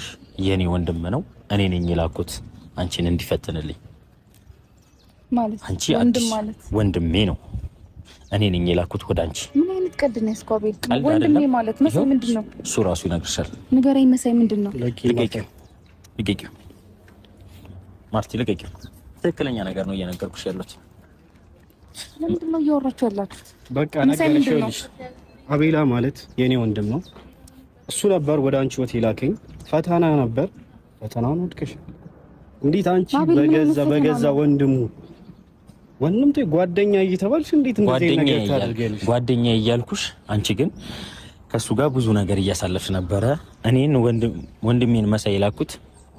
ላሳውቅሽ፣ የኔ ወንድም ነው። እኔ ነኝ የላኩት አንቺን እንዲፈትንልኝ። ማለት አንቺ ወንድም አዲስ ማለት ወንድሜ ነው። እኔ ነኝ የላኩት ወደ አንቺ። ምን አይነት ቀልድ ነው ያስከው? አቤል ቀልድ ወንድሜ አይደለም። ማለት መሳይ ይኸው ምንድን ነው? እሱ ራሱ ይነግርሻል። ንገረኝ መሳይ ምንድን ነው? ልቀቂው፣ ልቀቂው፣ ማርቲ ልቀቂው። ትክክለኛ ነገር ነው እየነገርኩሽ ያሉት። ለምንድን ነው እያወራችሁ ያላችሁት? በቃ መሳይ ነገርሽ። ምንድን ነው? ይኸውልሽ አቤላ ማለት የኔ ወንድም ነው። እሱ ነበር ወደ አንቺ ህይወት የላከኝ። ፈተና ነበር፣ ፈተናውን ወድቀሻል። እንዴት አንቺ አቤል ምን አይነት በገዛ ፈተና በገዛ ነው? ወንድሙ ወንድም ተይ ጓደኛ እየተባልሽ እንዴት እንደዚህ ጓደኛ ነገር ታደርጊያለሽ? ጓደኛ እያልኩሽ አንቺ ግን ከእሱ ጋር ብዙ ነገር እያሳለፍሽ ነበረ። እኔን ወንድሜን መሳይ የላኩት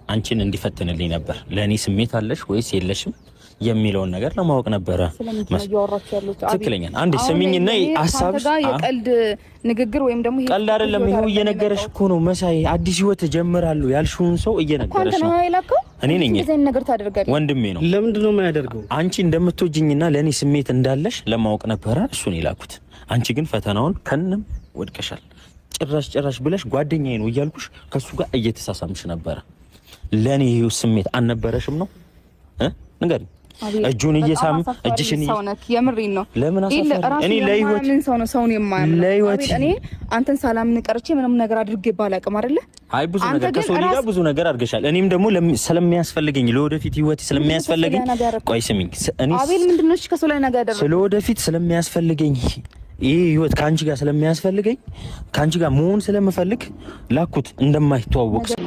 አንቺን እንዲፈትንልኝ ነበር። ለእኔ ስሜት አለሽ ወይስ የለሽም የሚለውን ነገር ለማወቅ ነበረ። ስለምንድን ነው እያወራችሁ ያሉት? አቤል፣ ትክክለኛ አንዴ አሁን ስሚኝና እኔ ከአንተ ሀሳብሽ ጋር የቀልድ ንግግር ወይም ደግሞ ይሄ ቀልድ አይደለም። ይኸው እየነገረሽ እኮ ነው መሳይ። አዲስ ህይወት እጀምራለሁ ያልሽውን ሰው እኮ አንተ እየነገረሽ ነው ነው። የላከው። እኔ ነኝ። እንደዚህ አይነት ነገር ታደርጋለህ? ወንድሜ ነው። ለምንድን ነው የማያደርገው? አንቺ እንደምትወጂኝና ለእኔ ስሜት እንዳለሽ ለማወቅ ነበረ እሱን የላኩት። አንቺ ግን ፈተናውን ከንም ወድቀሻል። ጭራሽ ጭራሽ ብለሽ ጓደኛዬ ነው እያልኩሽ ከእሱ ጋር እየተሳሳምሽ ነበረ። ለእኔ ይኸው ስሜት አልነበረሽም ነው እ ንገሪኝ። አቤል፣ እጁን በጣም እየሳም አሳፋሪ እጅሽን ሰው ነህ። የምሬን ነው። ለምን ይሄ አሳፋሪ? ራሱ እኔ ለህይወት የማያምን ሰው ነው፣ ሰውን የማያምን ነው። ለህይወት አቤል፣ እኔ አንተን ሳላምን ቀርቼ ምንም ነገር አድርጌ ባላቅም አይደለ? አይ ብዙ አንተ ነገር ግን ከሶሊ ጋር ራስ- ብዙ ነገር አድርገሻል። እኔም ደግሞ ስለሚያስፈልገኝ ለወደፊት ህይወት ስለሚያስፈልገኝ ከሶሊያና ጋር ያደረኩት? ቆይ ስሚኝ፣ እኔ አቤል ምንድን ነው እሺ ከሶሊያና ነገር ያደረኩት? ስለወደፊት ስለሚያስፈልገኝ ይህ ህይወት ከአንቺ ጋር ስለሚያስፈልገኝ ከአንቺ ጋር መሆን ስለምፈልግ ላኩት እንደማይተዋወቅ ሰው።